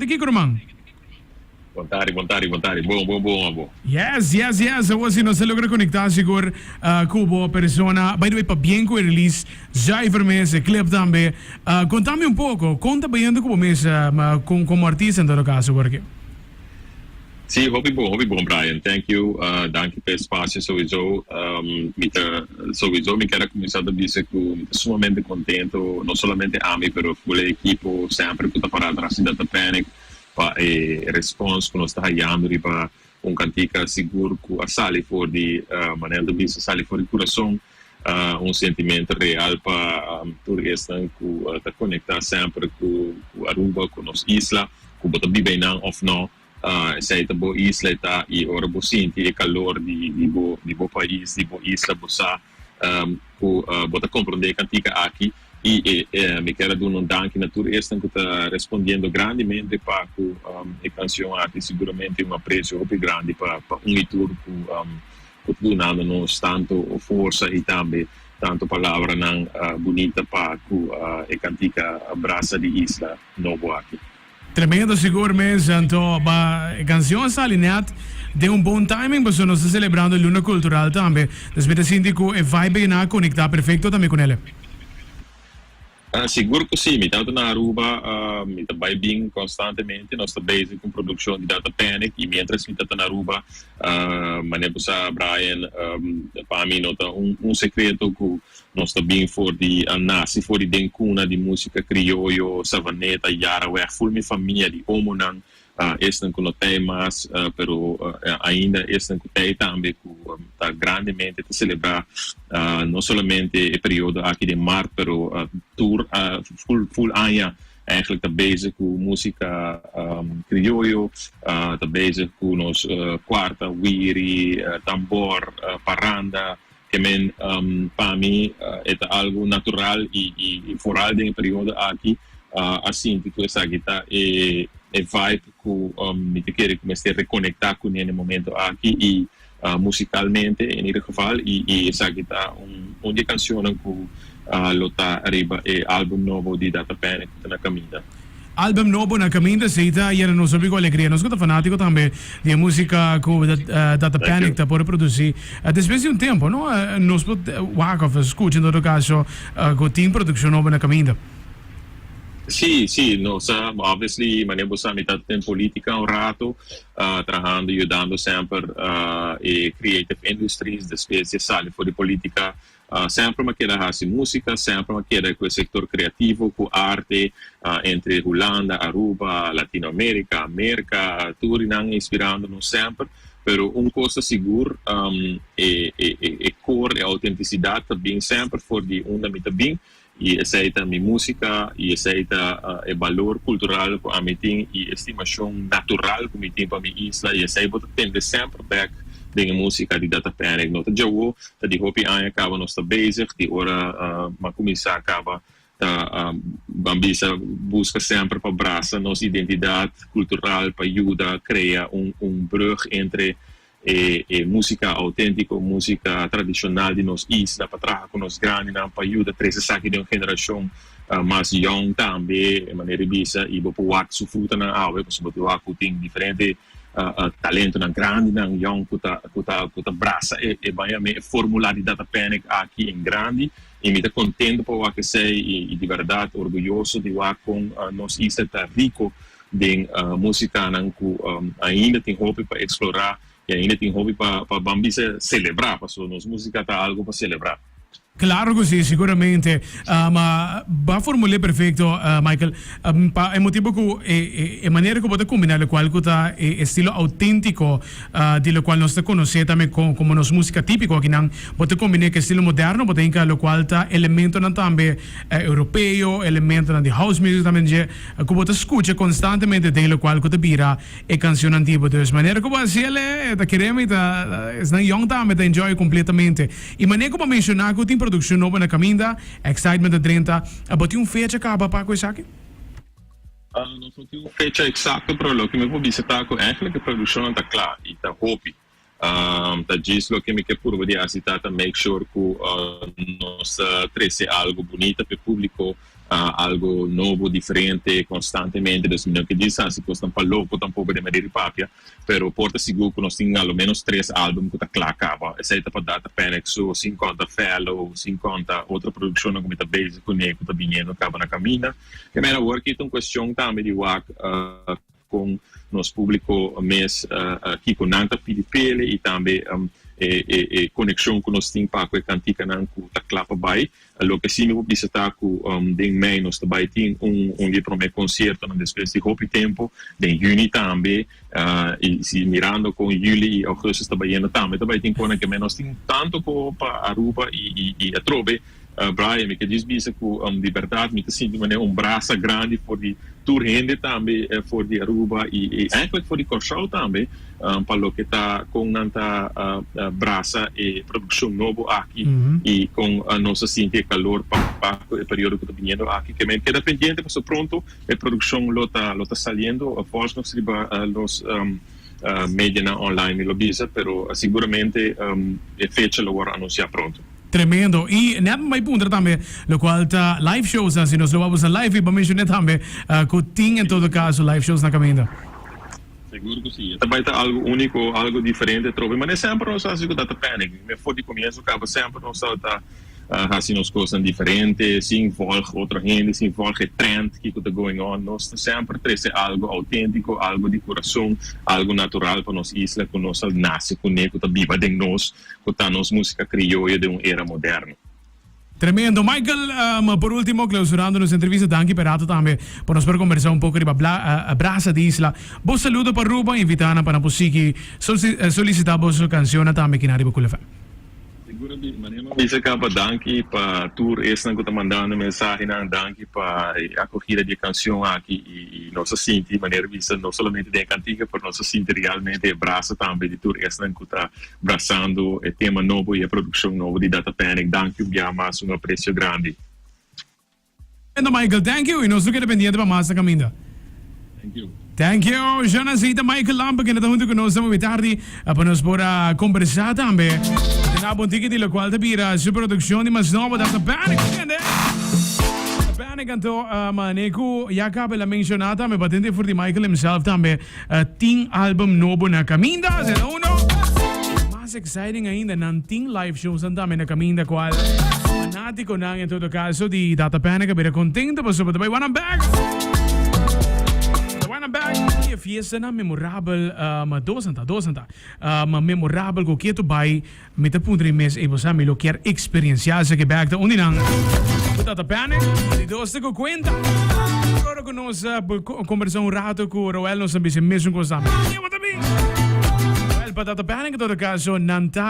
Di kiko ruman? Bon tardi, bon tardi, bon tardi. Bon, bon, bon abo. Yes, yes, yes. Awor si nos a logra conecta sigur cu bo persona. By the way, pabien cu e release Zuiver mes, e clip tambe. Conta mi un poco, con ta bayendo cu bo mes como artista en todo caso awor aki? Sí, hopi bon, hopi bon Brian. Thank you. Danki pa e espacio sowieso. Mi ta sowieso mi kier a cuminsa ta bisa cu mi ta sumamente contento, no solamente ami pero full e ekipo semper cu ta para atras di Data Panic pa e respons cu nos ta hayando riba un cantica sigur cu a sali for di manera ta bisa sali for di curason, un sentimento real pa tur esnan cu ta conecta semper cu Aruba, cu nos isla. Ku bo ta biba einan òf nò, esei ta bo isla e ta i ora bo sinti e kalor di di bo di bo pais, di bo isla, bo sa ku bo ta komprondé e kantika aki i e mi kier a duna un danki na tur esnan ku ta respondiendo grandimente pa ku e kansion aki. Siguramente un apresio hopi grandi pa pa un i tur ku ku ta dunando nos tantu forsa i tambe tantu palabranan bunita pa ku e kantika Brasa di Isla. Nobo aki. Tremendo sigur mes anto ba e cancion a sali net den un bon timing pasobra nos ta celebrando luna cultural tambe dus mi ta sinti cu e vibe a conecta perfecto tambe cu nele. Sigur cu si, mi tabata na Aruba mi ta bay bin constantemente nos ta bezig cu produccion di Data Panic y mientras mi ta na Aruba manera bo sa Brian pa mi no ta un secreto cu Nos ta bin for di a naci for di den cuna di musica crioyo, Savaneta, Yaraweg, ful mi famia di omonan, esnan cu no tey mas, pero ainda esnan cu tey tambe cu ta grandemente ta celebra no solamente e periodo aki den maart, pero tur ful ful aña eigenlijk ta bezig cu musica crioyo, ta bezig cu nos cuarta, wiri, tambor, paranda. Ke men pa mi e ta algu natural i foral den e periodo aki a sinti ku esaki ta e vibe ku mi ta kere ku mester rekonektá kuné na e momento aki i musikalmente en ieder geval i esaki ta un di e kanshonnan ku lo ta riba e album nobo di Data Panic ku ta na kaminda. Album nobo na caminda esey ta yena nos hopi cu alegria. Nos cu ta fanatico tambe di e musica cu Data Panic ta por reproduci. Despues di un tempo no nos por wak of scucha en todo caso cu tin produccion nobo na caminda. Si, si, nos a, obviously, manera bo sa mi ta den politica un rato, trahando, yudando semper e creative industries, despues di a sali for di politica Semper m'a keda hasi músika, semper m'a keda ku e sektor kreativo, ku arte, entre Hulanda, Aruba, Latinoamérika, Merka, tur di nan inspirando nos semper. Pero un kos ta sigur, e e kor, e autentisidat ta bin semper for di unda mi ta bin. I esei ta mi músika, i esei ta e balor kultural ku ami tin i e stimashon natural ku mi tin pa mi isla, i esei bo ta tende semper bèk den e músika di Data Panic. No ta djawo, ta di hopi aña kaba nos ta bezig, di ora m'a kuminsá kaba ta ban bisa buska semper pa brasa nos identidat kultural, pa yuda krea un un brug entre E e músika outéntiko, músika tradishonal di nos isla pa traha ku nos grandinan pa yuda trese esaki den un generashon mas yòn tambe, e manera di bisa, i bo por wak su frutanan awe pasobra bo ta wak ku tin diferente talentonan grandinan yòn ku ta ku ta ku ta brasa e e baña e fórmula di Data Panic aki en grandi i mi ta kontento pa wak esei i i di bèrdat orguyoso di wak kon nos isla ta riko den musikanan ku ainda tin hopi pa eksplorá i ainda tin hopi pa pa ban bisa selebrá, pasobra nos musika ta algu pa selebrá. Klaro ku si, siguramente. Ma bo a formul'é perfekto, Michael, pa e motibu ku e e manera ku bo ta kombiná lokual ku ta e estilo outéntiko di lokual nos ta konosé tambe komo nos musika típiko akinan, bo ta kombiné ku estilo moderno, bo ta hinka lokual ta elementonan tambe europeo, elementonan di house music tambe dje. Ku bo ta skucha konstantemente den lokual ku ta bira e kanshonnan di bo. Dus manera ku bo hasi el e ta kere mi ta esnan yòn tambe ta enjoy kompletamente. I manera ku bo a menshoná ku tin produkshon nobo na kaminda, excitement ta drenta. Bo tin un fecha kaba pa ku esaki? Nos no tin un fecha eksakto pero loke mi por bisa ta ku eigenlijk e produkshonnan ta kla i ta hopi. Ta djis loke mi ke purba di hasi ta ta make sure ku nos ta trese algu bunita pa e publico. Algo nobo, diferente, constantemente. Dus mi no ke djis hasi cosnan pa loco tampoco den manera di papia, pero por ta sigur cu nos tin a lo menos tres album cu ta cla caba. Esey ta pa Data Panic so, sin conta Fellow, sin conta otro produccionnan cu mi ta bezig cune cu ta biniendo caba na caminda. Ke mera awor aki ta un cuestion tambe di wak con nos publico mes kico nan ta pidi pele y tambe e conexion cu nos tin pa cu e canticanan cu ta cla pa bay. Loke si mi por bisa ta cu den mei nos ta bay tin un di e prome conciertonan despues di hopi tempo, den juni tambe y si mirando con juli y augustus ta bayendo tambe ta bay tin cona ke nos tin tanto co pa Aruba y atrobe. Brian, mi ke djis bisa ku di bèrdat mi ta sinti manera un brasa grandi for di tur hende tambe for di Aruba i eigenlijk for di Kòrsou tambe pa loke ta kon nan ta brasa e produkshon nobo aki i kon nos a sinti e kalor pa ku e periodo ku ta biniendo aki. Ke men keda pendiente pasobra pronto e produkshon lo ta lo ta saliendo vòlgs nos riba nos medianan online mi lo bisa pero siguramente e fecha lo wòrdu anunsiá pronto. Tremendo. Y net mi bay puntra tambe locual ta live shows si nos lo wak live y bo menciona tambe cu tin en todo caso live shows na caminda. Sigur cu si. E ta bay ta algo unico, algo diferente trobe. Mane semper nos a haci cu Data Panic. Mi for di comienzo caba semper nos a ta haci nos cosnan diferente, sin volg otro hende, sin volg e trend kico ta going on. Nos ta semper trece algo autentico, algo di curason, algo natural pa nos isla cu nos a nace cune, cu ta biba den nos. Cu ta nos musica crioyo den un era moderno. Tremendo. Michael, por ultimo, clausurando nos entrevista, danki pa e rato tambe pa nos por conversa un poco riba Brasa di Isla. Bo saludo pa Aruba, invita nan pa nan por sigui solicita boso cancionnan tambe aki na riba Cool FM. Seguro di manera mi bisa caba danki pa tur esnan cu ta mandando mensahenan, danki pa e acogida di e cancion aki y nos a sinti manera bisa no solamente den e cantica pero nos a sinti realmente e brasa tambe di tur esnan cu ta brasando e tema nobo y e produccion nobo di Data Panic. Danki un bia mas, un aprecio grandi. Tremendo Michael, thank you y nos lo keda pendiente pa mas na caminda. Thank you. Thank you, Janasita Michael Lampe kende ta hunto cu nos awe tardi pa nos por a conversa tambe. Tena bon tiki di locual ta bira su produccion di mas nobo Data Panic, kende? Data Panic anto mane cu ya caba el a menciona tambe patente for di Michael himself tambe. Tin album nobo na caminda, asina uno. Mas exciting ainda, nan tin live shows nan tambe na caminda cual fanaticonan en todo caso di Data Panic a bira contento pasobra ta bay wan nan back. Ta wan nan back. Y e fiestanan memorabel, ma dos nan ta, dos nan ta, ma memorabel cu ketu bay. Mi ta puntra mi mes, ey bo sa mi lo kier experiencia esaki bek ta un di nan cu ta ta panic, di dos ta cu cuenta. Tur ora cu nos combersa un rato cu Roel nos ta bisa e mesun cos tambe. Bo ta bin? Wel pa ta ta panic en todo caso nan ta.